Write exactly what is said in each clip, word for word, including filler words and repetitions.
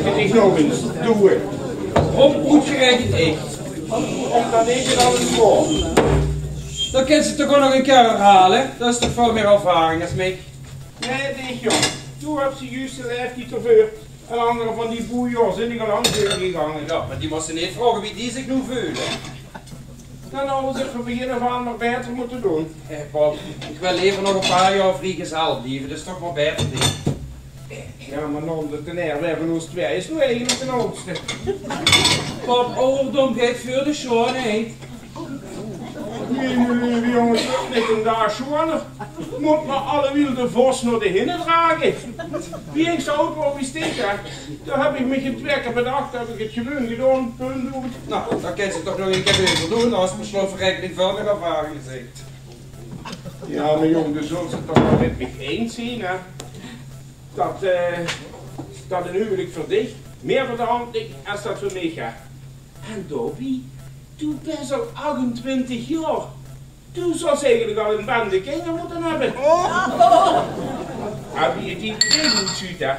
Dich nog ins, doe 't. Op, good gerekend, ich. Ómdat ich 't al ins veur. Dan kins se 't toch ouch nog ein kier herhaole. Det is toch väöl mieë ervaring es mich. Nae, dich, jóng. Doe höbs de juuste laeftied d'rveur. En anger van die boeie zeen al lang veurgegange. Jao, mer die mós se neet vraoge wie die zich noe veule. Dan hadde ze 't van begin aaf aan mer baeter mótte doon. Eh, Bob, ich wil lever nog ein paar jaor vriegezel blieve, det is toch waal baeter, dink ich. Jao, mer noe det de nerve van ós twieë is noe eigelik de hoogste. Bob, awwerdom geit veur de sjoonheid. Nae, nae, nae, jónges, det is neet ein daag sjoener. Mót mer allewiel de vós nao de hinne drage. Wie ich zoe aad waor wie ich, hè, dao höb ich mich twieë kier bedach, höb ich 't gewoon gedaon, punt oet. Noe, dan kins se 't toch nog ein kier euverdoon, es beslot van raekening väöl mieë ervaring zit. Jao, mer jóng, doe zóls 't toch waal mit mich eins zeen, hè. Det, eh, det ein huwelik veur dich mieë veur de hand ligk es det veur mich, hè. En daobie, doe bès al achtentwintig jaor. Doe zóls eigelik al ein bende kinger mótte höbbe. En wie 't hie binne oetzuut, hè,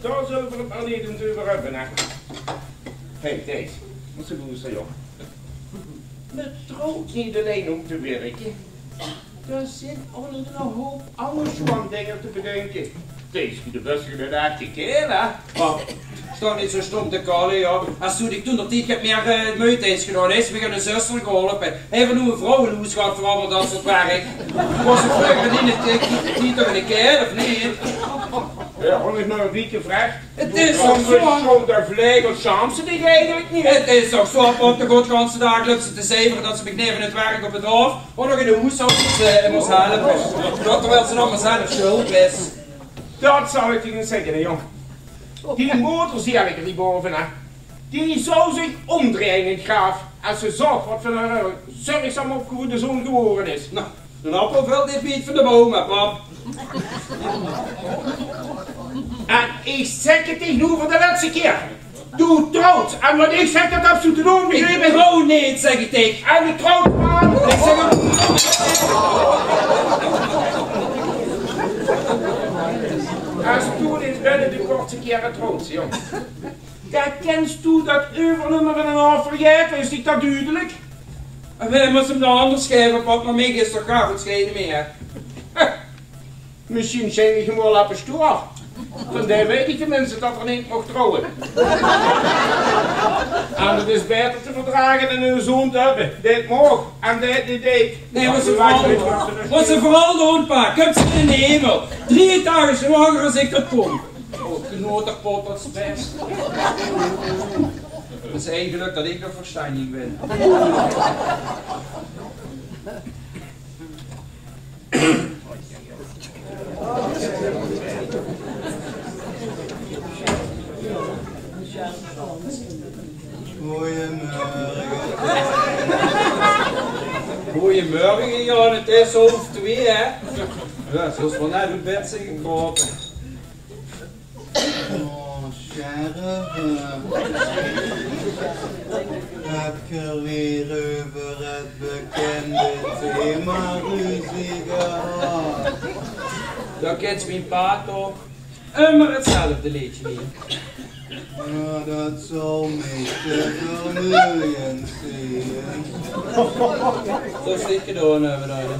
dao zölle v'r 't mer neet ins euver höbbe, hè. Hé, Thijs, mós se loestere, jóng. Me trouwt neet allein óm te wirke. D'r zeen ouch nog eine houp anger sjoon dinger te bedinke. Thijs, doe bès ein echte kaerel, hè? Mer sjtaon neet zoe sjtóm te kalle, jao. Es doe dich toen d'r tied get mieë, eh, meujte hads gedaon, hads se mich en de zöster geholpe. Höbbe v'r noe ein vrouw in hoes gehad veur allemaol det soort werk? Waas 't vreuger neet, eh, neet toch eine kaerel, of neet? Jao, hól ich noe ein bietje vrech. 't Is toch zoe? Sjtóm de vlegel, sjaams se dich eigelik neet? 't Is toch zoe, Bob, de godganse daag löps se te zeivere det se mich neve 't werk op 't hof ouch nog in de hoeshaodsel, eh, mós helpe. Det terwiel se nog mer zelf sjuld bès. Det zal ich dich ins zègke, hè, jóng. Die moder, zie ich hie bove, hè, die zou zich ómdrejje in 't graaf es ze zaog waat veur eine zörgzaam opgevoede zoon gewore is. Noe, eine appel vilt neet wied van de boum, hè, pap. En ich zègk 't dich noe veur de lètste kier. Doe trouws. En waat ich zègk, det höbs doe te doon, begrepe? Ich trouw neet, zègk ich dich. En doe trouws waal. Ich zègk ouch. Es doe neet binne de kortste kiere trouws, jóng, dan kins doe det euver nummer ein en ein haaf vergaete, is dich det dudelik? En wae mós 'm dan angers gaeve, pap? Mer mich is toch gaar gein sjeide mieë. Mesjien sjteit 'r waal op 'n stoel. Van dae weit ich tenminste det 'r neet maag trouwe. En 't is baeter te verdrage dan eine zoon te höbbe dae 't maag en dae 't neet deit. Nae, waat ze veural, waat ze veural doon, pa, kump ze in de hemel. Drie etages hoger es ich det kóm. Oh, knoterpot, det is bès. 't Is ein gelök det ich nog verstanjig bön. Gojemörge. Gojemörge, Jan, 't is haof twieë, hè? Jao, zoe is waal net oet bèd zeen gekrope. Oh, sjerve. Höb geer weer euver 't bekènde thema ruzie gehad? Dao kènt mien pa toch ummer 'tzelfde leedje weer. Jao, dat zal mich te vermeujend zeen. Zoe is 't neet gedaon, eh, Bernardo.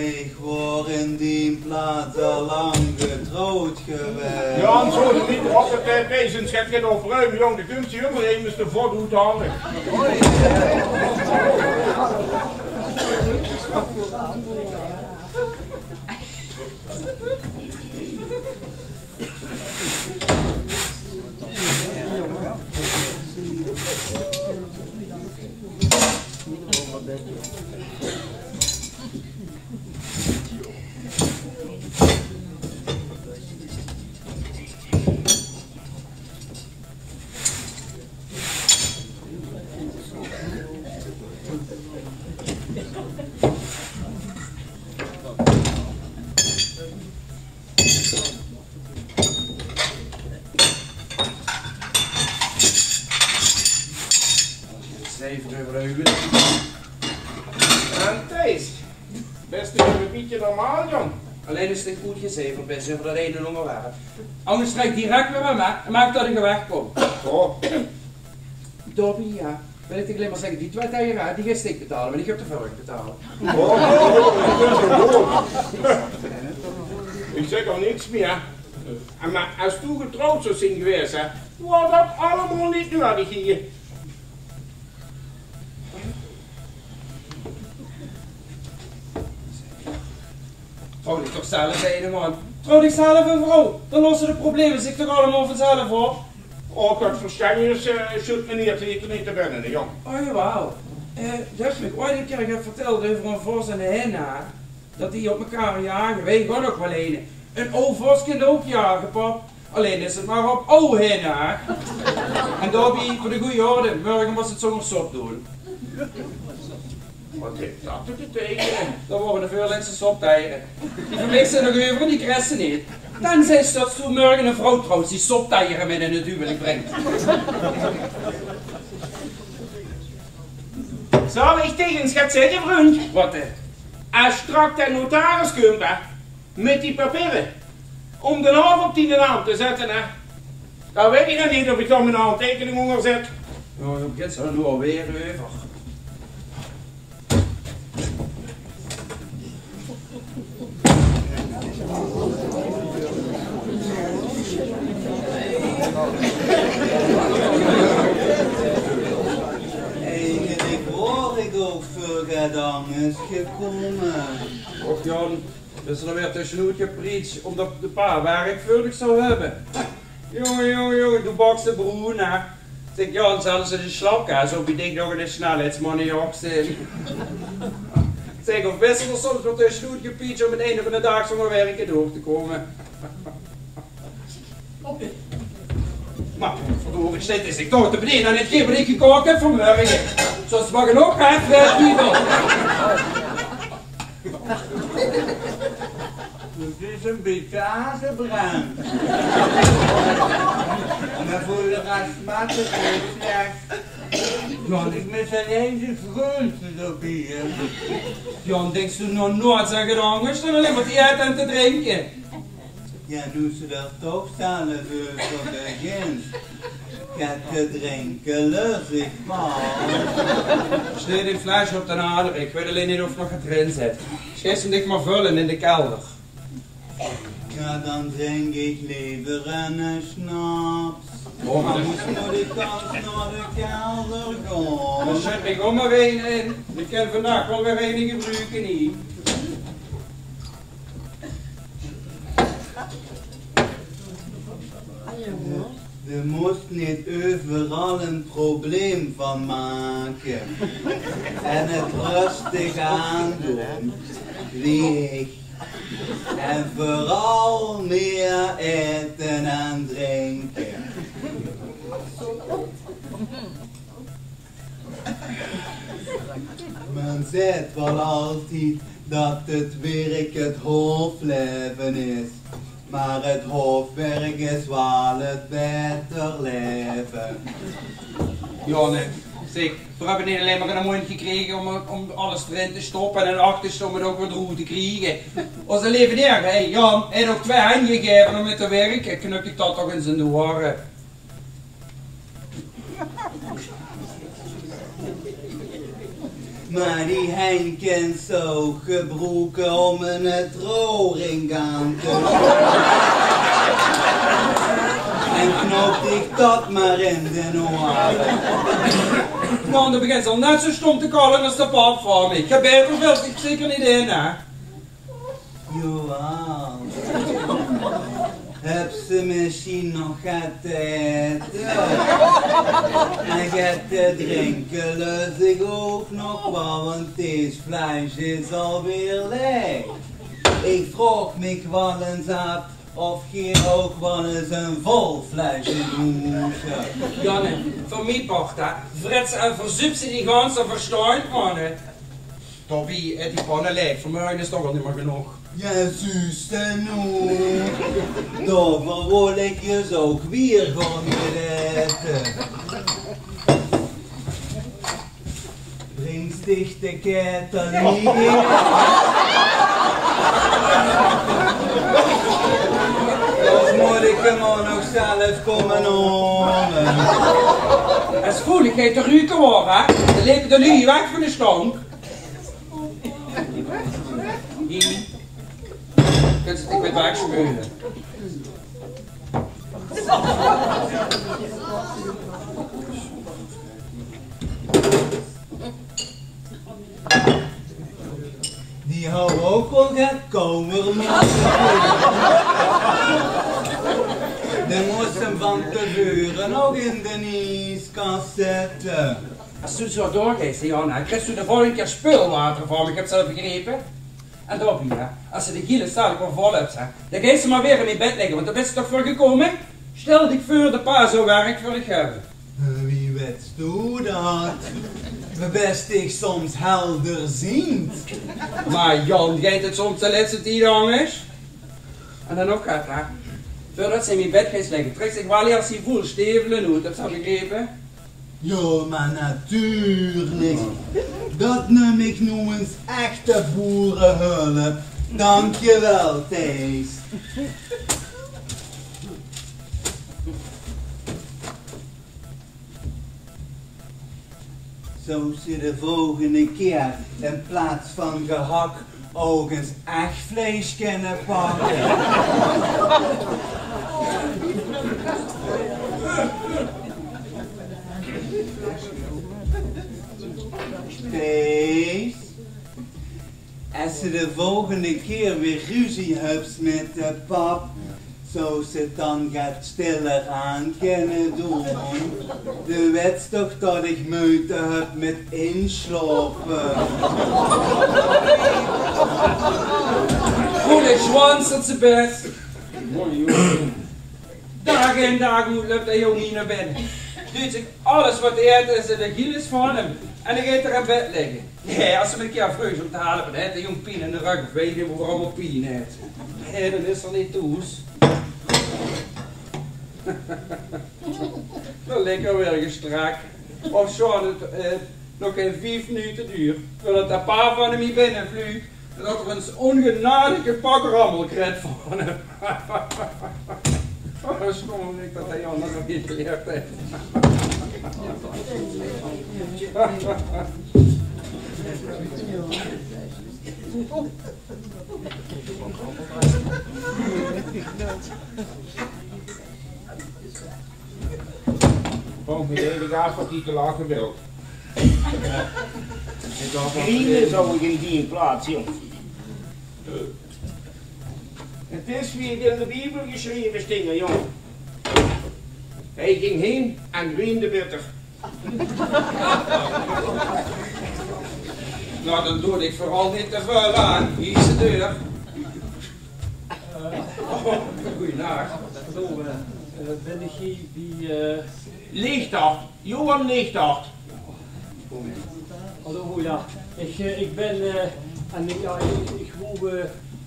Ich waor in dien plaats al lang getrouwd gewaes. Jao, en zoe de mieter op 't, eh, bezem, schet, get opruime, jóng. De kump hie ummer emes de vot oethange. Stijf euver de huwelijk. En Thijs, bès doe weer e bietje normaal, jóng? Allein es ich good gezeiverd bin, zeen v'r dat eine óngerwerp. Angers trèk ich direk weer aan, hè, en maak dat ich weg kóm. Daobie, jao, wil ich dich allein mer zègke, die twieë teiere, hè, die geis dich betale, want ich höb de vörrige betaald. Ich zèk al niks mie. Mer es doe getrouwd zous zeen gewaes, hè, waor dat allemaol neet nuuedig hie. Trouw dich toch zelf eine, man. Trouw dich zelf ein vrouw. Dan losse de probleme zich toch allemaol vanzelf op. Och, dat verstènj is, eh, sjoet meneer zeker neet te binne, jóng. O, jawaal. Eh, d'r is mich oeats ein kier get vertèld euver eine vos en ein hin, hè. Dat die op mekaar jage. Weej gaon ouch waal eine. Ein aw vos kint ouch jage, pap. Allein is 't mer op aw hin, hè. En daobie, veur de gooj orde, mörge mós 't zónger sop doon. Waat haet dat te beteikene? Dat waore de veurlètste sopteiere. Die van mich zeen nog euver en die kriegs se neet. Tenzij dat doe mörge ein vrouw trouws die sopteiere mit in 't huwelik bringk. Zal ich dich ins get zègke, vrundj? Waat, hè? Es straks de notaris kump, hè, mit die papiere, óm de haof op diene naam te zètte, hè, dan weit ich nog neet of ich dao mien handteikening ónger zèt. Jao, dao begins se noe alweer euver. Eigelik waor ich ouch veur get angers gekómme. Och, Jan, is d'r dan weer tösjenoet gepriets ómdat de pa werk veur dich zou höbbe? Jónge, jónge, jónge, doe baks de broen, hè? Zèk, Jan, zelfs in de slapkamer zów bie dich nog eine snelheidsmaniak zeen. Zèk, of bis se d'r soms waal tösjenoet gepriets óm aan 't einde van den daag zónger wirke door te kómme? Mer verdorie, sjteit 'r zich toch te benede aan 't gein waat ich gekaok höb vanmörge. Zóls se mer genóg höbbe, Wiebel. 't Is ein bietje azebrand. Mer veur de res smaak 't neet slech. Jao, ich mis allein de vreugde d'rbie. Jao, dinks doe nog noeats aan get angers dan allein mer te aete en te drinke? Jao, noe se d'r toch zelf euver begins. Get te drinke lus ich waal. Sjteit ein flesje op de haard, ich weit allein neet of d'r nog get d'rin zit. Sjteit 'm dich mer völle in de kelder. Jao, dan drink ich lever eine sjnaps. Angers mót ich gans nao de kelder gaon. Dao sjèt ich ouch mer eine in. Ich kin vandaag waal weer eine gebruke hie. De mós neet euveral ein probleem van make. En 't rustig aandoon. Wie ich. En veural mier aete en drinke. Men zaet waal altied dat 't wirk 't hooflaeve is, mer 't hoofwirk is waal 't baeter laeve. Jao, nae. Zèk, veer höbbe neet allein mer eine móndj gekrege óm, óm alles d'rin te stoppe en eine achterste óm 't ouch weer d'roet te kriege. Ózze leve Heer, hè, Jan, haet ouch twieë henj gegaeve óm mit te wirke. Knöp dich dat toch ins in de oere. Mer die henj kins se ouch gebroeke óm eine trouwring aan te doon. En knóp dich dat mer in de oere. Jao, doe begins al net zo sjtóm te kalle es de pap van mich. Geer baeter vèlt uch zeker neet in, hè? Johan, höbs se mesjien nog get te aete? En get te drinke lus ich ouch nog waal, want dees flesj is alweer laeg. Ich vraog mich waal ins aaf of geer ouch waal ins ein vol flesj in hoes höb. Janne, veur mien part, hè, vrits en verzuups se die ganse verstandj, man, hè. Daobie, eh, die panne laeg, vanmorge is toch al neet mier genóg. Jao, zuus se noe. Daoveur wol ich juus ouch weer gaon aete. Bringste de ketel hie? Kómme nog zelf kómme hole. Es voel ich geit de ruke waor, hè? Dan lepe de luuj weg van de stonk. Hie. Kóns se dich mit wegsmeure. Die hou ouch waal get kouwer, man. Die mós se van te veure nog in de ieskas zètte. Es doe zoe doorgeis, Jan, hè, kriegs doe de volgende kier speulwater van mich, höbs se dat begrepe? En daobie, hè, es se de Gilles dalik waal vol höbs, hè, dan geis se mer weer in mien bèd ligke, want dao bis se toch veur gekómme? Stèl dich veur, de pa zów werk veur dich höbbe. Eh, wie weits doe dat? Bis dich soms helderziend? Mer Jan, geit 't soms de lèste tied angers? En dan nog get, hè. Veurdat se in mien bèd geis ligke, trèks dich waal ieërs die voel stevele oet, höbs se dat begrepe? Jao, mer natuurlik. Dat num ich noe ins echte boerehulp. Dank dich waal, Thijs. Zóws se de volgende kier in plaats van gehak ouch ins ech vleis kinne pakke? Thijs? Es se de volgende kier weer ruzie höbs mit de pap, zóws se 't dan get stiller aan kinne doon? Doe weits toch dat ich meujte höb mit inslaope. Voel ich schwanzert ze bès. Daag in, daag oet löp dae jóng hie nao binne. Duit zich alles wat 'r eet in de Gilles van häöm. En dan geit 'r in bèd ligke. Nae, es se 'm ein kier vreugs óm te helpe, dan haet de jóng pien in de rök of weit ich neet waovoor 'r allemaol pien haet. Nae, dan is 'r neet thoes. Dan ligk 'r weer gestrek. Of sjoon, 't, eh, nog gein vief minute duurt, veurdat de pa van häöm hie binne vluug en dat 'r ins óngenadige pak rammel kriet van häöm. Oh, sjoon, ich dat dae anger nog neet gelierd haet. Oh, mit deze gaaf wat die te lache wil. Griene zów ich in die plaats, jóng. 't Is wie 't in de Biebel gesjreve stóng, jóng. Hae ging heen en weende bitter. Noe, dan doon ich veural neet te väöl aan. Hie is de deur. Eh, goojenaach. Hallo, eh, eh, bin ich hie bie, eh, Lichtart, Johan Lichtart. Hallo, jao. Ich, eh, ich bin, eh, en ich, jao, ich, ich wou, eh,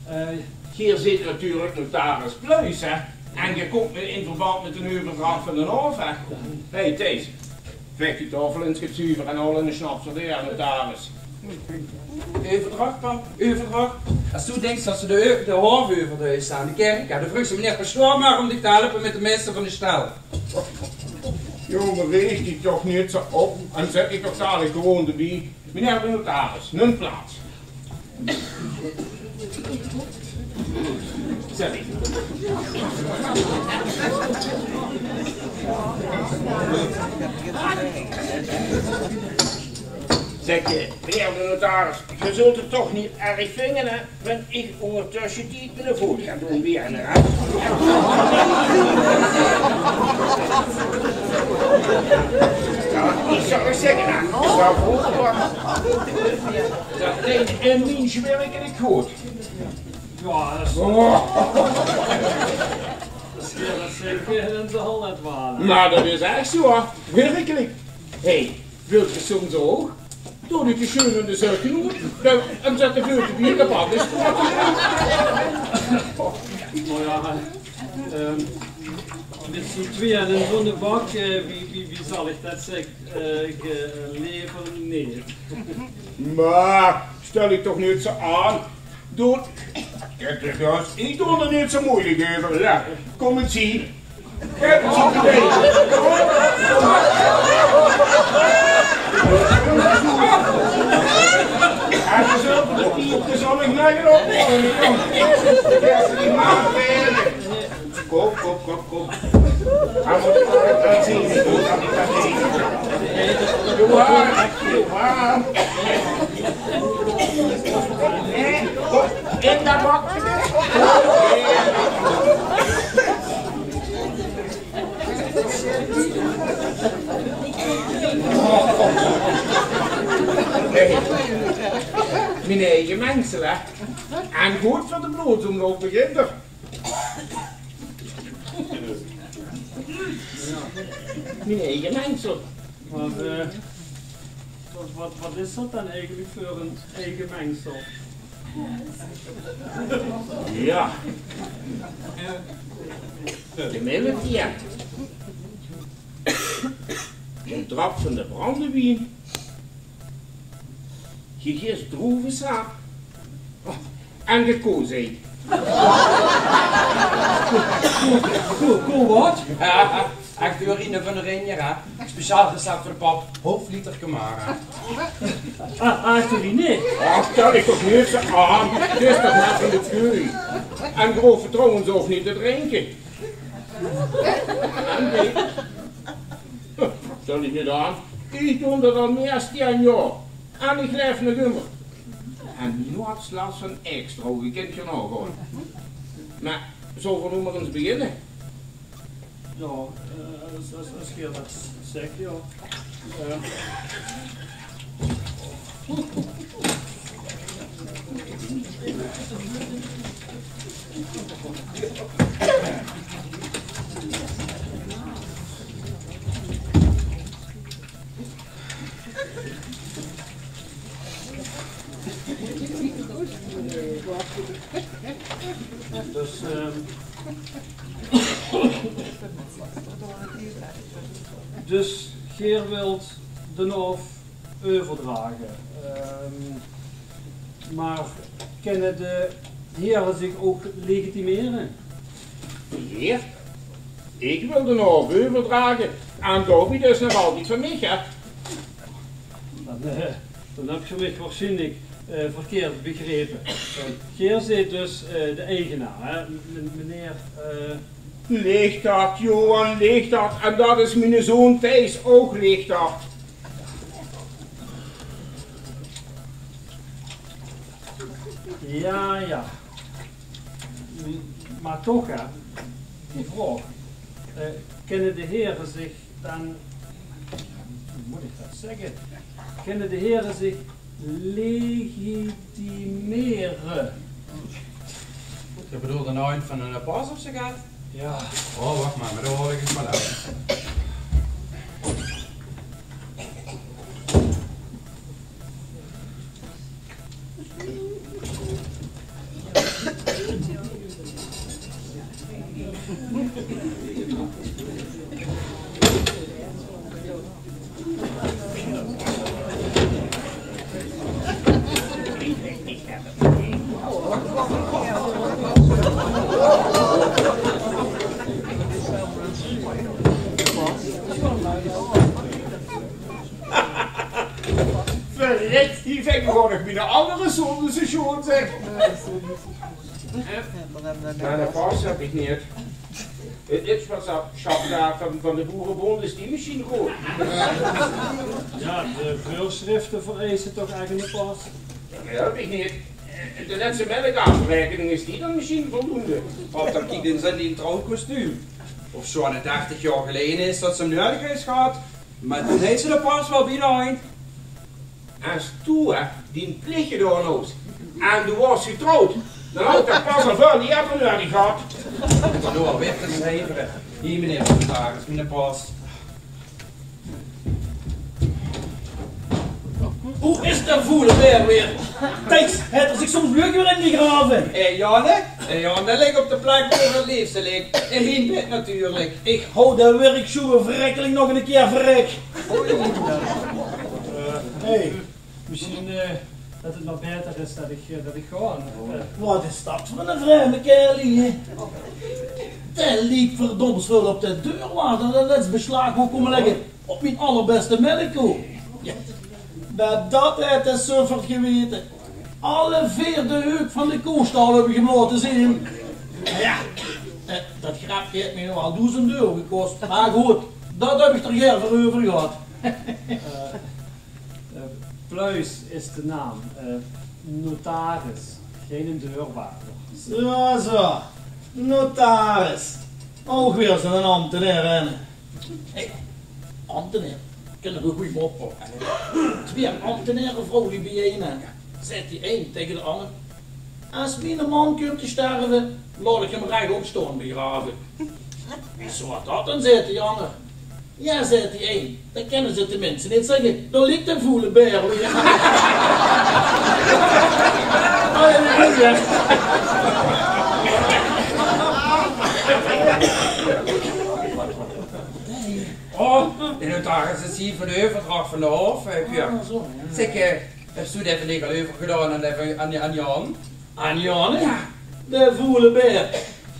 eh, Geer zeet natuurlik notaris Pluis, hè? En geer kómp in verband mit 'n euverdrach van d'n haof, hè? Hé, Thijs, vèk die taofel ins get zuver en haol 'ne sjnaps veur de heer notaris. Euverdrach, pap, euverdrach. Es doe dinks det ze de, de haof euverduis aan de kèrk, jao, dan vreugs se meneer pastoor mer óm dich te helpe mit de mèste van de sjtal. Jóng, reeg dich toch neet zo op en zèt dich toch dalik gewoon d'rbie. Meneer de notaris, numm plaats. Zèt dich. Zèk, eh, meneer de notaris, geer zult 't toch neet erg vinge, hè? Wen ich óngertösje die mien voot gaon doon weer, hè? Jao, ich zal uch zègke, hè, ich zal vroeger waal, dat deeg 'n miens werkelik good. Jao, dat is, oh, dat is, jao, dat zeen ich in de Holland waal, hè. Mer dat is ech zoe, hè. Werkelik. Hé, wilt geer soms ouch? Doot uch de sjoen en de zökke oet, en zèt de veut bie de bak. Is good. Noe jao, ehm, mit z'n twieë in zoe'n bak, eh, wie, wie, wie zal ich dat zègke, eh, ge-, eh, leve? Nae. Mer stèl uch toch neet zo aan. Doot Kèk, jóng, ich doon d'r neet zo meujelik euver. Jao, kóm ins hie. Kèk ins op deze. En dan zult geer die op de zonnige nacht opholle. Kóm, kóm, kóm, kóm. Gaon v'r 't laote zeen. Jao, jao. In dat bakje. Mien eige mengsel, hè. En good veur de bloedsómloup, begint 'r. Mien eige mengsel. Mer, eh, wat, wat, wat is dat dan eigelik veur ein eige mengsel? Jao. De mèlk, jao. Ein drap van de brandewien. Hie is droevesaap. Oh, en gekoezeik. Ko-, ko-, ko-, wat? Jao, ech door Ine van der Rinjer, hè. Speciaal recept veur de pap, haof liter Camara. Ah, ah, sorry, nae. Ach, stel dich toch neet zo aan. 't Is toch mer van de keuj. En geer hoof trouwens ouch neet te drinke. En die Stel dich neet aan. Ich doon dat al mieë es tieën jaor. En ich laef nog ummer. En noeats las van extra, wie kènt geer naogaon. Mer, zölle v'r noe mer ins beginne? Jao, eh, es, es, es geer dat zègk, jao. Eh. Dus, ehm, dus geer wilt de naof euverdrage. Ehm, mer kinne de here zich ouch legitimere? Heer, ich wil de naof euverdrage en Dobby is dus nog altied van mich, hè? Dan, eh, dan höb geer mich waarsjienlik, eh, verkeerd begrepe. Eh, geer zeet dus, eh, de eigenaar, hè? M-, meneer, eh, Lichthart, Johan Lichthart, en dat is miene zoon Thijs, ouch Lichthart. Jao, jao. M-, mer toch, hè, die vraog. Eh, kinne de here zich dan, wie mót ich dat zègke? Kinne de here zich legitimere? Geer bedoelt de naam van eine pas of zoe get? Jao. Oh, wach mer, mer dan haol ich ins mer oet. Verrek, hie ving ich ouch nog miene anger zónde zo sjoon, zeg. Mer eine pas höb ich neet. 't Is wat ze sjappe dao van, van de boerebónd, is die mesjien good? Jao, de veursjrifte vereise toch ech eine pas? Jao, die höb ich neet. De lètste mèlkaafraekening, is die dan mesjien voldoende? Of dan kiek ins in dien trouwkostuum. Of zoe'n dertig jaor geleje is dat ze 'm nudig höbs gehad. Mer toen haw ze de pas waal bie de hand. Es doe, hè, dien plich gedaon haws en doe waors getrouwd, dan haw ich de pas al väöl ieëder nudig gehad. Noe alweer te zeivere. Hie, meneer de notaris, miene pas. Wo is de voele beer weer? Thijs, haet 'r zich soms weer in die grave? Eh, jao, hè? Eh, jao, dae ligk op de plek wo 'r 't leefste ligk. In mien bed natuurlik. Ich haw de wirksjoe verrekkelik nog ein kier verrek. Eh, hey, mesjien, eh, det 't mer baeter is det ich, eh, det ich gaon. Eh, Waat is det veur eine vreemde kaerel hie? Dae liek verdoms waal op de deurwaarder det 'r lèts beslaag wou kómme lègke op mien allerbèste melkkoe. Jao, det, det haet de sufferd gewete. Alle veer de heuk van de koestal höb ich 'm laote zeen. Jao, eh, det grepke haet mich nogal doezend euro gekos. Mer good, det höb ich d'r gaer veur euver gehad. Eh, eh, Pluis is de naam. Eh, notaris, geine deurwaarder. Zo, zo. Notaris. Ouch weer zoe'n ambtenaer, hè? Hé, ambtenaer, kènne v'r good moppakke. Twee ambtenaere vrouwlui biejein. Zaet die ein taenge de anger: "Es miene man kump te sterve, laot ich 'm rechop staon begrave." "Wieso dat dan?" zaet die anger. "Jao," zaet die ein, "dan kènne ze 't teminste neet zègke: 'Dao liek de voele baer weer.'" Halleluja. Oh, de notaris is hie veur de euverdrach van de hof, hè, Pier. Ah, zo, jao. Zèk, eh, höbs doe dae van mich al euvergedaon aan, dae van, aan, aan Jan? Aan Jan, hè? Jao. De voele baer.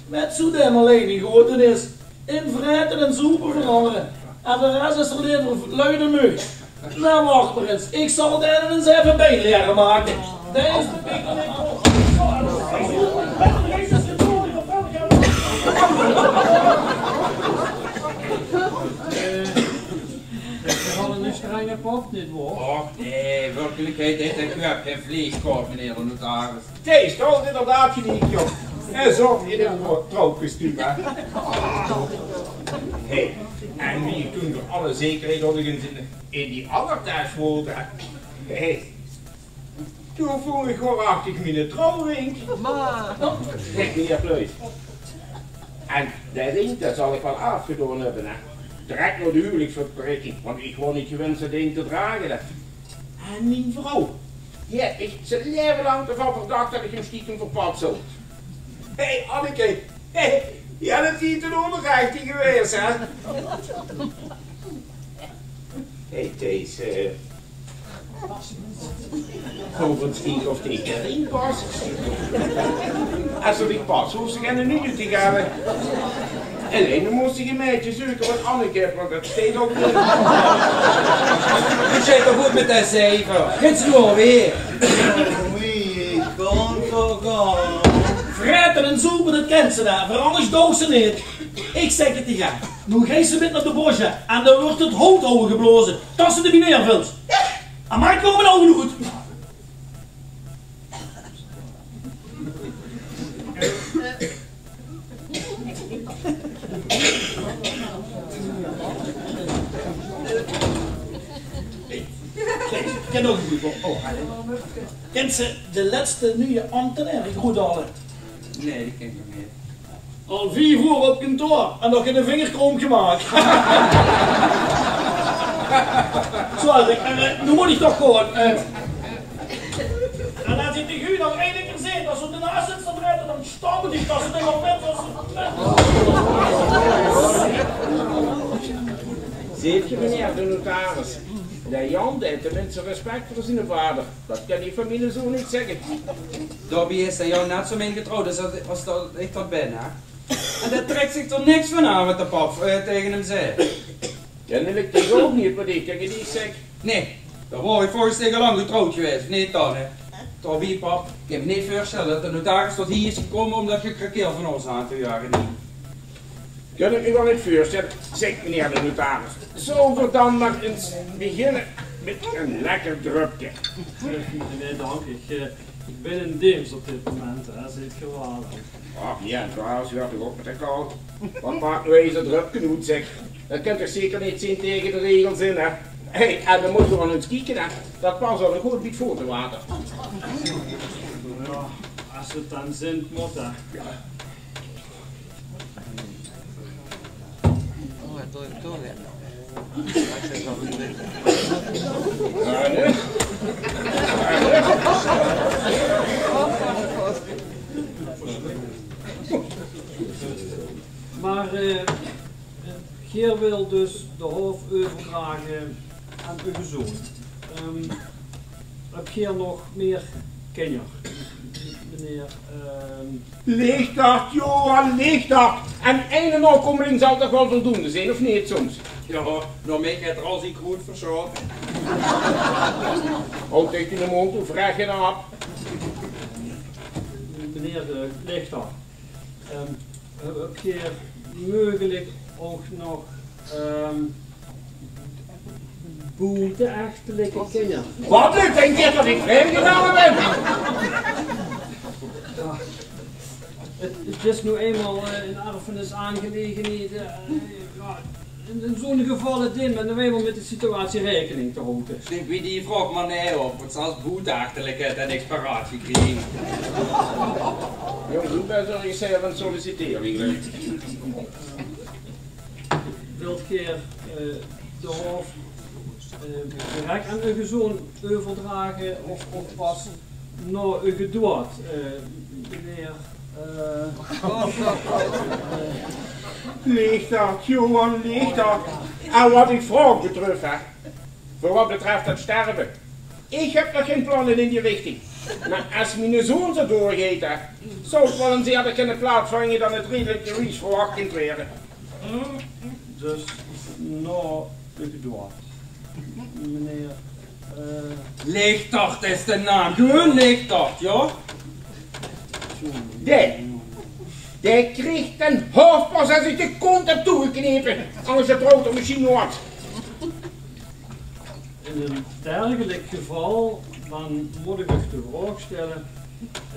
Mèt zoe dae allein in gewoonte is, in vraete en zoepe verangere. En veur de res is 'r leever lui dan meug. Noe, wach mer ins. Ich zal dae ins effe bie liere make. Dae is de pikkel in. Det is waal eine strenge pap, neet waor? Och, nae, in werkelikheid haet dae köp gein vleeskoort, meneer de notaris. Thijs, dao is inderdaad geliek, jóng. Hae zóch in ein trouwkostuum, hè. Hé, en wie ich toen veur alle zekerheid ouch ins in, in die anger taes woelde, hè. Hé, toen vónj ich waorachtig miene trouwring. Zèk, meneer Pluis. En dae ring, dae zal ich waal aafgedaon höbbe, hè. Direk nao de huwelijksverpakking, want ich waor neet gewend zoe'n ding te drage, hè. En mien vrouw, die haet mich z'n laeve laank d'rvan verdach det ich 'm stiekem verpats haw. Hé, Anneke, hé, jao, det is hie ten ónrechtige gewaes, hè? Hé, Thijs, eh, veur ins kieke of dae d'rin pas. Es 'r neet pas, hoofs se geine nuje te gaeve. Allein, dan mós se e maedje zeuke wat Anneke haet, want det steit ouch neet. Doe zits toch good mit dae zeiver. Kins se noe alweer? Oei, ich kan toch al. Vraete en zoepe, det kènt ze waal. Veur alles doog ze neet. Ich zèk 't dich, hè. Noe geis se mit nao de bósj en dan wuuert 't hout houwe geblaoze. Tot se d'r bie neervils. En maak noe mien ouge oet. Kèn nog ein gooj. Oh, hallo. Kèns se de lètste nuje ambtenaer good al? Nae, die kin ich neet. Al vief oer op kantoor en nog geine vinger kroom gemaak. Zo, eh, noe mót ich toch gaon. Eh, en es ich dich noe nog eine kier zeen, es se d'r naas zits te vraete, dan stamp ich dich, es se d'r nog bèt. Zeet geer, meneer de notaris, de Jan, dae haet teminste respek veur ziene vader. Det kan ich van miene zoon neet zègke. Daobie is de Jan net zo min getrouwd es det, es det ich det bön, hè. En dae trèk zich d'r niks van aan wat de pap, eh, taenge 'm zaet. Kennelik dus ouch neet wat ich taenge dich zèk. Nae, dan waor ich volges dich al lang getrouwd gewaes, of neet dan, hè? Daobie, pap, ich kin mich neet veurstelle det de notaris tot hie is gekómme óm det gekrakeel van ós aan te jaoge. Kin ich mich waal neet veurstelle, zèk meneer de notaris. Zólle v'r dan mer ins beginne mit ein lekker dröpke? Nae, dank. Ich, eh, ich bön in deens op dit moment, hè. Zeet geer waal, hè. Ach, jao, trouwens, huuert toch op mit de kal. Wat maak noe ins ein dröpke oet, zèk. Det kan toch zeker neet zeen taenge de regels in, hè? Hé, en dan mótte v'r waal ins kieke, hè. Det pas ouch good bie 't voetewater. Jao, es 't dan zeen mót, hè. Jao. Oh, det doon ich toch weer. Mer, eh, geer wilt dus de hof euverdrage aan eur zoon. Ehm, höb Geer nog mier kinjer? Meneer, ehm, Lichtert, Johan Lichtert. En eine naokomeling zal toch waal voldoende zeen, of neet soms? Jao, nao mich haet 'r al zien kroet versjaote. Haoj dich de móndj toe, vrègke aap. Meneer, eh, Lichtert, ehm, höb geer meugelik ouch nog, ehm, boete-echtelike kinjer? Waat? Ich dink neet det ich vreemd gegange bön. Jao, 't, 't is noe einmaol, eh, ein erfenisaangelegenheid, eh, jao, in, in zoe'n gevalle dink ich noe einmaol mit de situatie raekening te haoje. Ich dink, wie die vraog mer neet op, want zelfs boete-echtelike haet 'r niks paraat gekrege. Jóng, doe bös al ins aan 't solliciteren gewaes. Wilt geer, eh, de haof, eh, direk aan eur zoon euverdrage of, of pas nao eur doead, eh, meneer, eh? Lichtert, Johan Lichtert. En waat die vraog betröf, hè, veur waat betröf det sterve, ich höb nog gein planne in die richting. Mer es miene zoon zoe doorgeit, hè, zou 't waal ins eerder kinne plaatsvinje dan 't redelik wie verwach kint waere. Dus nao de doead. Meneer, eh, Lichtert is de naam. Gewoon Lichtert, jao? Dae, dae krieg den haof pas es ich de kónt höb toegeknepe. Angers trouwt 'r mesjien noeats. In ein dergelijk geval, dan mót ich uch de vraog stelle,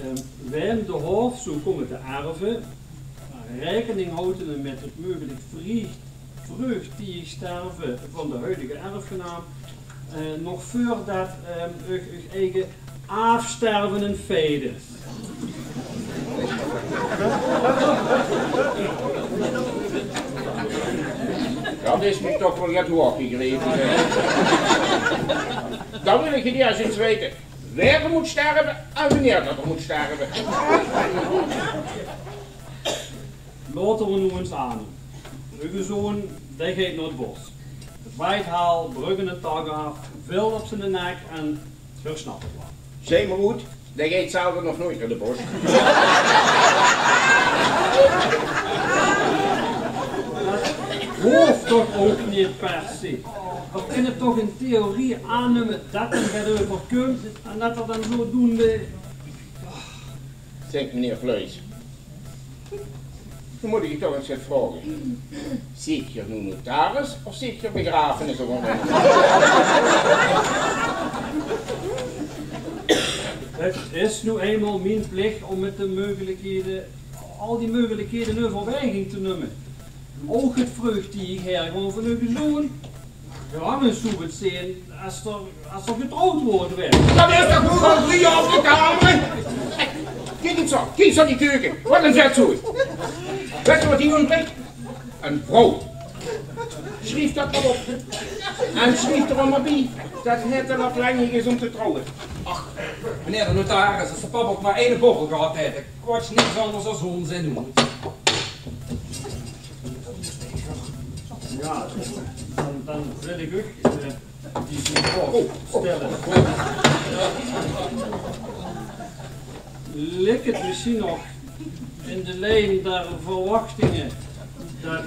eh, wae de haof zou kómme te erve, raekening haojende mit 't meugelik vreug-, vreugtieëg sterve van de huidige erfgenaam, eh, nog veurdet, eh, uch, uch eige aafsterve ein feit is. Det is mich toch waal get hoeag gegrepe, hè. Dan wil ich 't ieërs ins weite. Wae d'r mót sterve en wienie det d'r mót sterve. Laote v'r noe ins aan. Eur zoon, dae geit nao 't bos. Dae veit haal, brögk eine tak aaf, vilt op ziene nek en geer snapt 't waal. Zèk mer good, dae geit zelf nog noeats nao 't bos. Det hoof toch ouch neet per se. V'r kinne toch in theorie aannumme det 'm get euverkump en det 'r dan zodoende... Zèk, meneer Fluis, dan mót ich uch toch ins get vraoge. Zeet geer noe notaris of zeet geer begrafenisóngernumme? 't Is noe einmaol mien plich óm mit de meugelikhede, al die meugelikhede in euverwaeging te numme. Ouch 't vreugtieëg hergaon van eur zoon. Jao, mer zoe get zeen es 'r, es 'r getrouwd waere waert. Det is toch noe al drie jaor op de kamer? Kiek ins aan, kiek ins aan die keuke. Waat ein vetzooi. Wèts se waat hie óntbrik? Ein vrouw. Sjrief det mer op. En sjrief d'r ouch mer bie det 't neet te laat lenjig is óm te trouwe. Ach, meneer de notaris, es de pap ouch mer eine borrel gehad haet. Kwatsj niks angers es ónzin, hoor. Jao, dan, dan wil ich uch, eh, die, die vraog stelle. Lik 't mesjien nog in de lien der verwachtinge det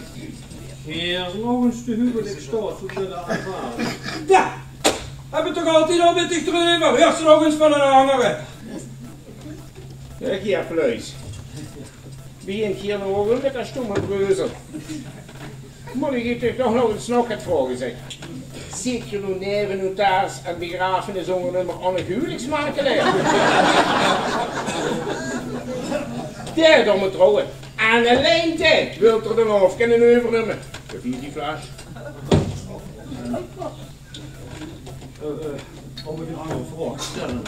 geer nog ins de huwelikstaot zów wille aanvaarde? Jao, höb ich 't toch altied al mit dich d'reuver. Huuers se nog ins van eine angere. Zèk, heer Fluis. Wie ein kier nog mit det stómme breuzel. Mót ich uch toch nog ins nog get vraoge, zèk. Zeet geer noe neve notaris en begrafenisóngernummer ouch nog huweliksmakelaar? Dae d'r mit trouwe. En allein dae wilt d'r den haof kinne euvernumme. Geef die fles. Eh, eh, óm uch ein anger vraog te stelle.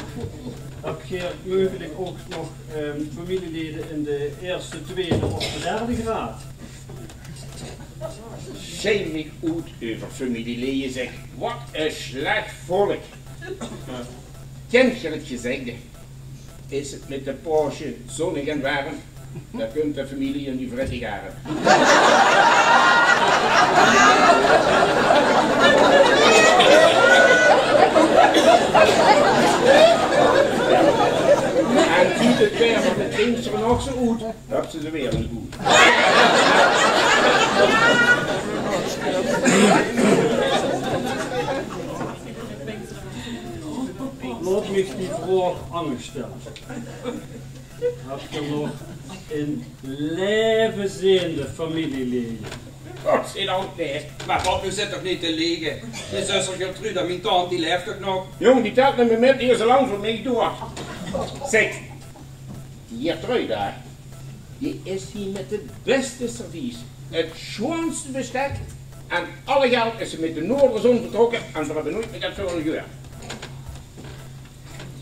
Höb geer meugelik ouch nog, ehm, femilielede in de ierste, twiede of de derde graad? Sjei mich oet euver femilielede, zèk. Waat ein sjlech volk. Kènt geer 't gezègde: is 't mit de Paosje zónnig en werm, dan kump de femilie in die vrettige erm. nog zoe oet, höbs se ze weer neet good. Laot mich die vraog angers stelle. Höbs se nog in laeve zinnige familielede? Och, zit ouch neet. Mer pap, noe zit toch neet te lege. Mien zuster Gertruda, mien tant, die laef toch nog? Jóng, die telt neet mie mit, die is al lang veur mich door. Zèk, die Gertruda, die is hie mit 't bèste servies, 't sjoonste bestek en alle geld is ze mit de noordere zon vertrokke en veer höbbe noeit mie get veur häör gehuuerd.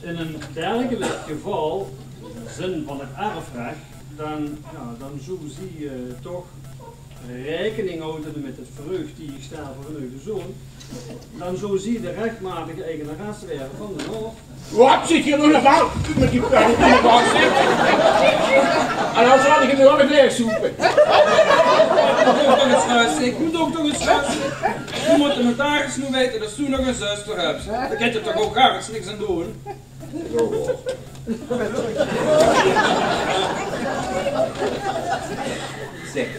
In ein dergeliek geval, in de zin van 't erfrech, dan, jao, dan zów zie, eh, toch raekening haoje mit 't vreugdiegesterve van eure zoon. Dan zów zie de rechmatige eigenares waere van d'n haof. Waat zit hie noe normaal mit die pen in de bak, zèk? En dan zal ich 'm noe waal leeg zoepe. Doe toch ins rustig, doe toch ins rustig. Noe mót de notaris noe weite det doe nog ein zuster höbs. Dan kènt 'r toch ouch gaar niks aan doon. Zo, hoor. Zèk,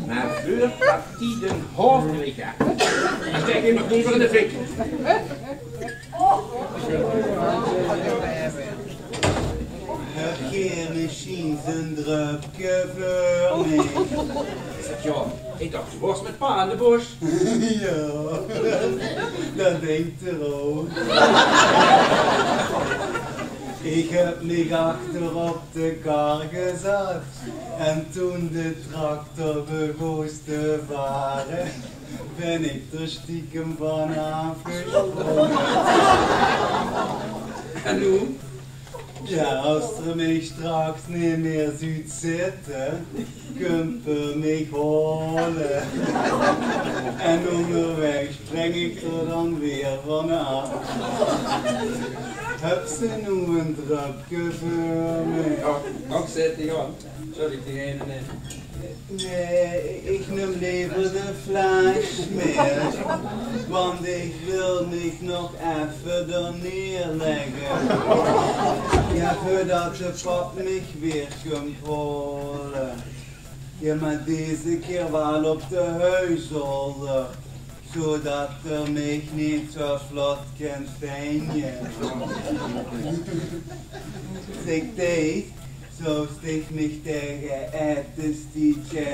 mer veurdat die d'n haof krieg, hè, dan stèk ich 'm nog leever in de fik. Höb geer mesjiens ein dröpke veur mich? Zèk, jao, ich dach, doe waors mit pa aan de bósj. Jao, det dink ich ouch. Ich höb mich achter op de kar gezat en toen de tractor begós te vare, bön ich d'r stiekem van aafgesprónge. En noe? Jao, es 'r mich straks neet mieë zuut zitte, kump 'r mich haole. En óngerwaeg spring ich d'r dan weer van aaf. Höbs se noe ein dröpke veur mich? Och, och, zèt dich aan. Zal ich dich eine nemme? Nae, ich num leever de fles mit, want ich wil mich nog effe d'r neerlègke. Jao, veurdat de pap mich weer kump haole. Jao, mer deze kier waal op de huiszolder, zoedat 'r mich neet zoe vlot kan vinje. Zèk, Thijs, zóws dich mich taenge aete stietje?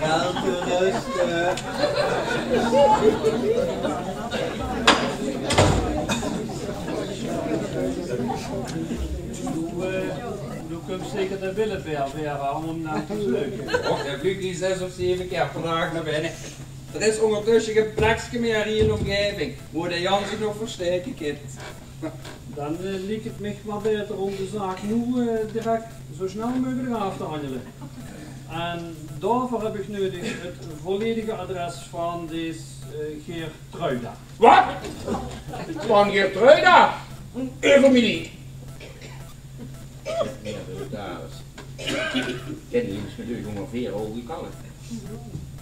Welteruste. Doe, eh, doe kums zeker de Willebeer weer aan óm nao te vleuke. Och, hae vluug hie zès of zeve kier per daag nao binne. D'r is óngertösse gein plekske mieë hie in de ómgaeving wo de Jan zich nog verstaeke kint. Dan, eh, liek 't mich mer baeter óm de zaak noe, eh, direk zo snel meugelik aaf te hanjele. En daoveur höb ich neudig 't volledige adres van dees, eh, Geertruida. Waat? Van Geertruida? Effe mien. Jao, de notaris. Kin hie ins mit uch ónger veer ouge kalle.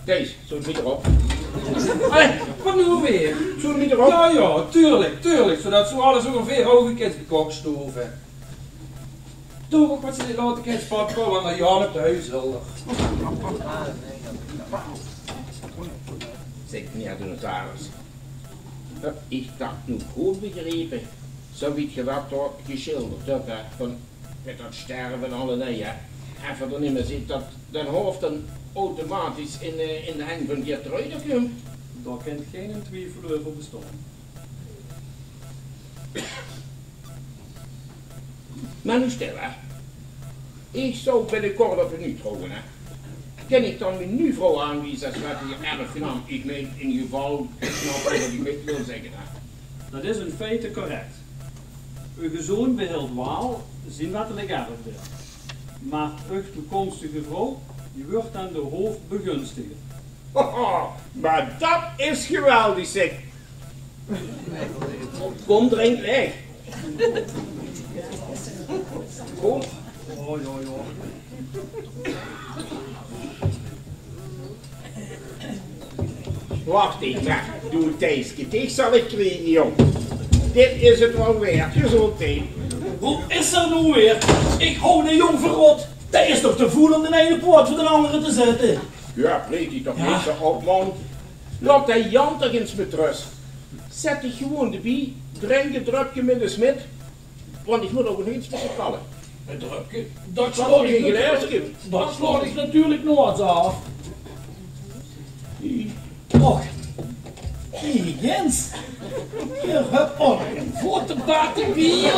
Thijs, zólle v'r 't op? Allee, waat noe weer? Zólle v'r 't op? Jao, jao, tuurlik, tuurlik, zoedat se alles ónger veer ouge kins bekokstove. Doe ouch waat se neet laote kins, pap, want d'r Jan op de huiszolder. Zèk, meneer de notaris, höb ich dat noe good begrepe? Zo wie geer dat dao gesjilderd höb, hè, van mit dat sterve en al en nee, hè. En veur d'r nimmer zit dat d'n haof dan automatisch in, eh, in de henj van Geertruida kump. Dao kint geinen twiefel euver bestaon. Mer noe stil, hè. Ich zou binnekort op en nuuj trouwe, hè. Kin ich dan mien nuuj vrouw aanwieze es wettige erfgenaam? Ich mein, in geval, ich snap waat ich mit wil zègke, hè. Dat is in feite correct. Eur zoon behilt waal zien wettelik erfdeel. Mer eur toekomstige vrouw, die wuuert dan de hoofbegunstiger. Haha, mer dat is geweldig, zèk. Kóm, drink laeg. Kóm. O, jao, jao. Wach ins, mer doe, Thijske, dich zal ich kriege, jóng. Dit is 't waal waerd. Gezóndheid. Wo is 'r noe weer? Ich haw de jóng verrot. Dae is toch te voel óm de eine poot veur de angere te zètte. Jao, reeg dich toch neet zo op, man. Laot dae Jan toch ins mit rös. Zèt dich gewoon d'rbie, drink e dröpke mit ós mit, want ich mót ouch nog get mit de kalle. E dröpke? Dat slaot ich natuurlik, dat slaot ich natuurlik noeats aaf. Och, kiek ins. Geer höb ouch nog ein votebad d'rbie.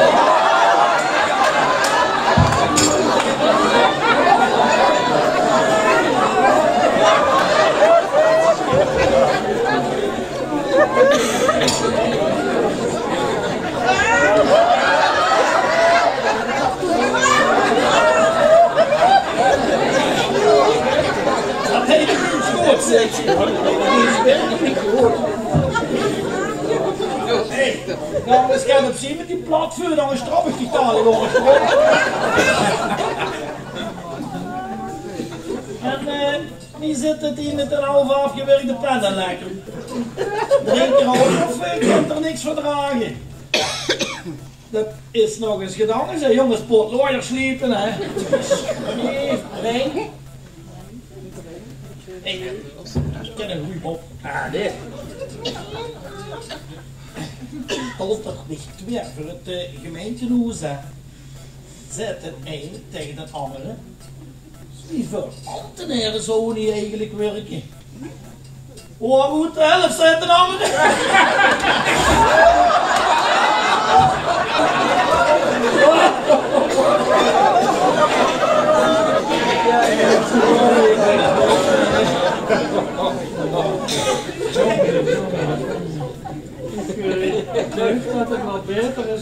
Dat höb ich neet gehuurd, zèk. Hey, noe, ins gaon op zie mit die platveur, dan strop ich dich dalik nog ins. En, eh, wie zit 't hie mit de half aafgewirkde pen en lekker? Drink 'r ouch of, eh, kènt 'r niks verdrage? Dat is nog ins gedaon, zèk, jónges, potlojer sliepe, hè. Alsjeblieft, drink. Ich, ich kin 'n gooj mop. Ah, dit. Stóng d'r neet twieë veur 't, eh, gemeintehoes, hè? Zaet d'n eine taenge d'n angere: "Wieväöl ambtenere zouwe hie eigelik wirke?" "O, good de hèlf," zaet d'n angere.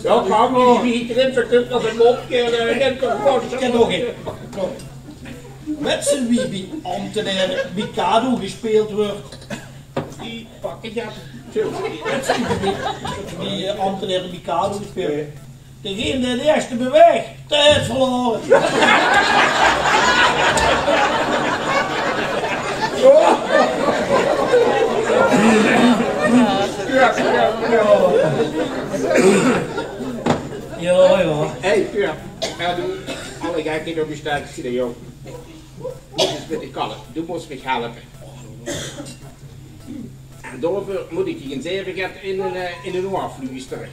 Jao, Pablo. Wie krimt 't nog de kop, eh, net toch vast? Ich höb nog ein. Wèts se wie bie ambtenere Mikado gespeeld wuuert? Die pakke jap. Wèts se wie bie, wie, eh, ambtenere Mikado gespeeld? Nae. Degene dae 't ierste bewaeg, dae haet verlaore. Jao, jao. Hey, Pur. Jao, doe, alle gekheid op 'n stapel, jóng. Mót ins mit de kalle. Doe mós mich helpe. En daoveur mót ich dich ins effe get in 'n, eh, in 'n oor fluustere.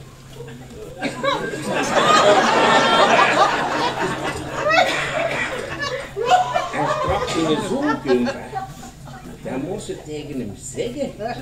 En straks in de zoon kump, hè, dan mós se 't taenge 'm zègke. Zeker.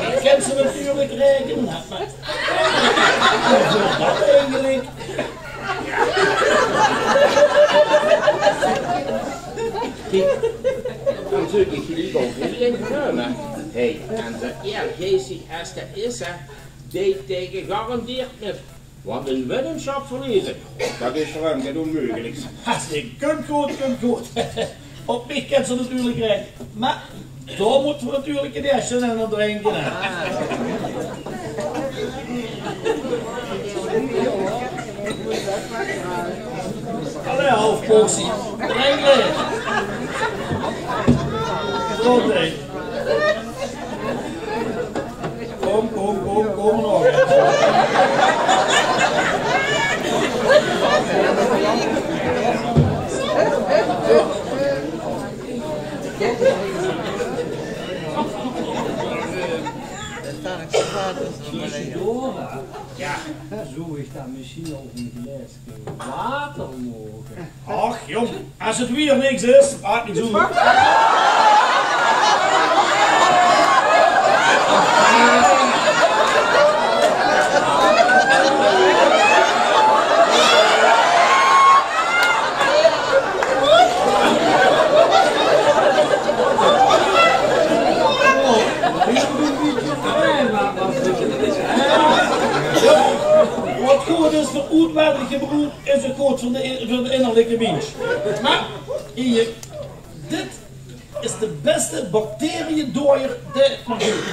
Ich kin ze natuurlik raekene, mer Eigelik. Kiek, dan zów ich leever veur dich numme. Hey, en zoe eergeistig es dae is, hè, dae taenge garandeert neet. Want 'n weddenschap verleze, dat is veur häöm get ónmeugelik. Kump good, kump good. Op mich kint ze natuurlik raekene. Mer dao mótte v'r natuurlik 't ierste ein drinke, hè. Allee, haof portie. Drinke. Gezóndheid. Kóm, kóm, kóm, kóm nog. Isidora, jao, zów ich dan mesjien ouch ein glaeske water moge? Ach, jóng, es 't wier niks is, maak niks oet. Waat good is veur oetwendig gebroek, is ouch good veur de, veur de innerlike miens. Mer, hie, Dit is de bèste bacteriëdojer dae 't mer guf.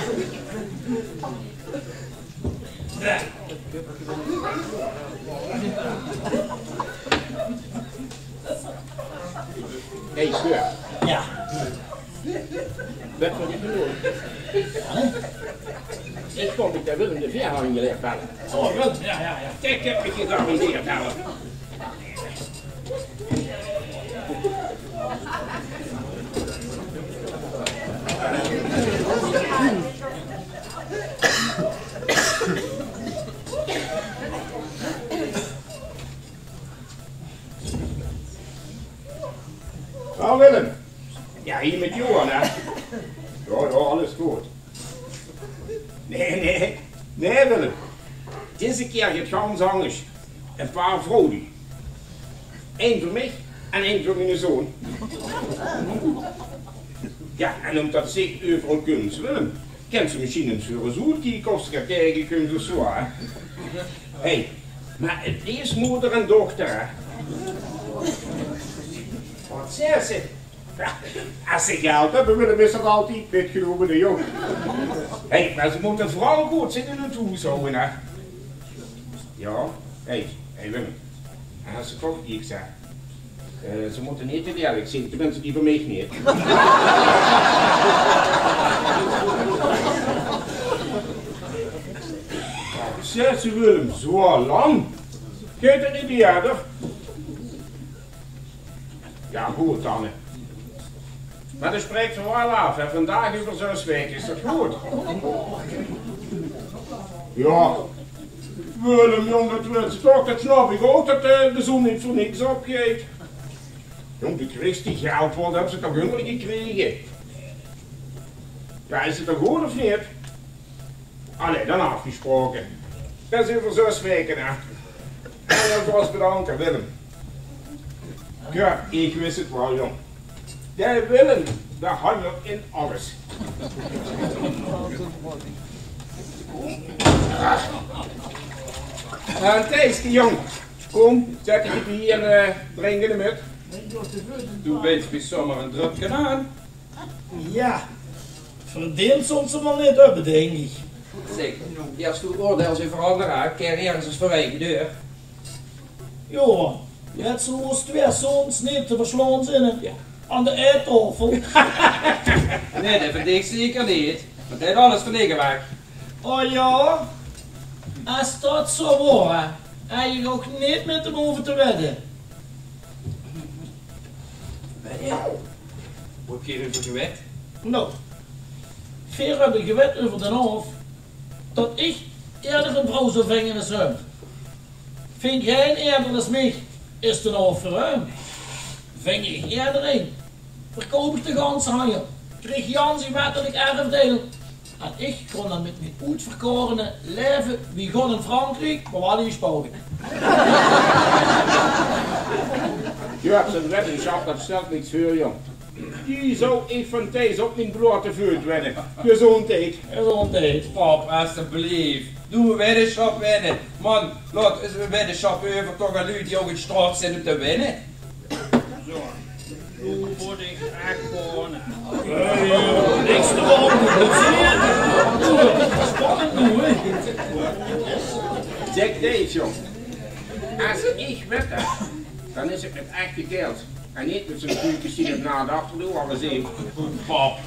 Hey, Sjeur. Jao. Wèt se waat ich noe doon? Ich kóm mit de Willem de Veerhanger belle. Oh, Willem, jao, jao, jao. Kiek, ich höb mich gegarandeerd, hè. Hallo Willem. Jao, hie mit Johan, hè? Jao, jao, alles good. Nae, nae. Nae, Willem. Dizze kier geit 't gans angers. E paar vrouwluuj. Ein veur mich en ein veur miene zoon. Jao, en ómdat se euveral kums, Willem, kins se mesjien ins veur ós oetkieke of se get taengekums of zoe, hè? Hé, mer 't is moder en dochter, hè? Waat zaes se? Jao, es ze geld höbbe, Willem, is dat altied mitgenómme, hè, jóng. Hé, mer ze mótte veural good zeen in 't hoeshaoje, hè. Jao, hé, hé, Willem. En es se toch, ich zèk, eh, ze mótte neet te lierlik zeen, teminste die van mich neet. Zaes se, Willem, zoe lang? Geit 't neet bieëder? Jao, good dan, hè. Mer dan spraeke v'r waal aaf, hè. Vandaag euver zès waeke, is dat good? Jao, Willem, jóng, dat wèts se toch, dat snap ich ouch, dat, eh, de zon neet veur niks opgeit. Jóng, de Chris die geld wól, höbs se toch ummer gekrege? Jao, is 't dan good of neet? Allee, dan aafgesproke. Dat is euver zès waeke, hè. En dan vas bedanke, Willem. Jao, ich wis 't waal, jóng. Dae Willem, dae hanjert in alles. En Thijske, jóng, kóm, zèt dich hie, eh, drinke mit. Doe bins mich zomer ein dröpke aan. Jao, verdeend zóls se 'm waal neet höbbe, dink ich. Zèk, jao, es doe oordeils euver angere, kin ich örges ins veur eige deur. Johan, wèts se wie ós twee zoons neet te verslaon zeen, hè? Jao. Aan de aettaofel. Nae, dat vinj ich zeker neet. Want dae haet alles van dich weg. O jao? Es dat zoe waor, hè, haw ich ouch neet mit 'm hove te wedde. Wedde? Wo höb geer euver gewed? Noe, veer höbbe gewed euver d'n haof, dat ich eerder ein vrouw zou vinje es häöm. Vingk hae ein eerder es mich, is d'n haof veur häöm. Ving ich eerder ein, verkoup ich de ganse hanjel, krieg Jan zien wettelik erfdeil. En ich kós dan mit mien oetverkorene laeve wie God in Frankriek, mer waal in Spanje. Jao, zoe'n weddesjap, dat stèlt niks veur, jóng. Die zou ich van Thijs op mien blote veut winne. Gezóndheid. Gezóndheid. Pap, esjeblief. Doe ein weddesjap winne. Man, laot ós ein weddesjap euver, toch, aan luuj die ouch in staot zeen óm te winne. Zo. Noe mót ich ech gaon. Hey, eh, niks te doon. Spannend noe, hè. Zèk, Thijs, jóng. Es ich win, hè, dan is 't mit echte geld. En neet mit zoe'n kuukes die 't nao de achterdeur alles zeen. Pap.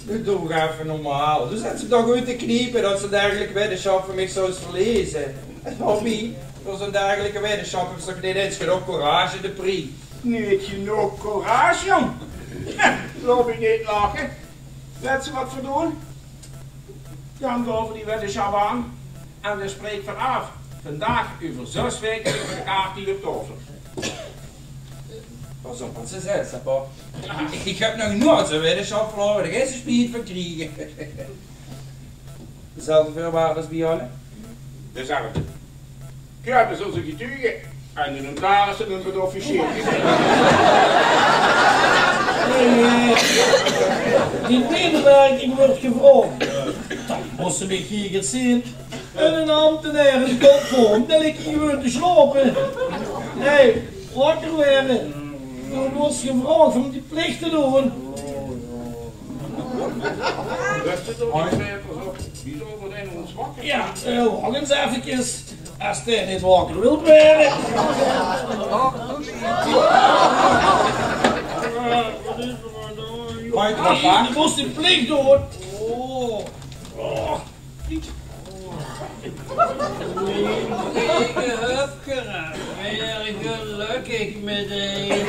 Doe toch effe normaal. Doe zits se toch oet te kniepe dat se 'n dergelijke weddesjap van mich zous verleze. Hobby, veur zoe'n dergelijke weddesjap höbs se toch neet ins genóg courage, de Prie? Neet genóg courage, jóng? Laot mich neet lache. Wèts se wat v'r doon? Dan gaon v'r die weddesjap aan. En dan spraeke v'r aaf. Vandaag euver zès waeke ligke de kaarte hie op taofel. Pas op wat se zaes, hè, pap. Ich höb nog noeats ein weddesjap verlaore, dao geis se spiet van kriege. Dezelfde veurwaarde es bie alle? Dezelfde. Geer höb ós getuge en de notaris en de officier. Nae, nae. Die medewerking wuuert gevraog. Dan mós se mich hie get zeen. En 'nen ambtenaer in kop vorm, det ligk hie gewoon te slaope. Hé, wakker waere. Doe woors gevraog um die plich te doon. Jao, eh, wach ins effekes. Es dae neet wakker wilt waere. Hoi, papa. Doe mós die plich doon. Oh. Oh. Mien eige hupke, weer gelökkig mit dich.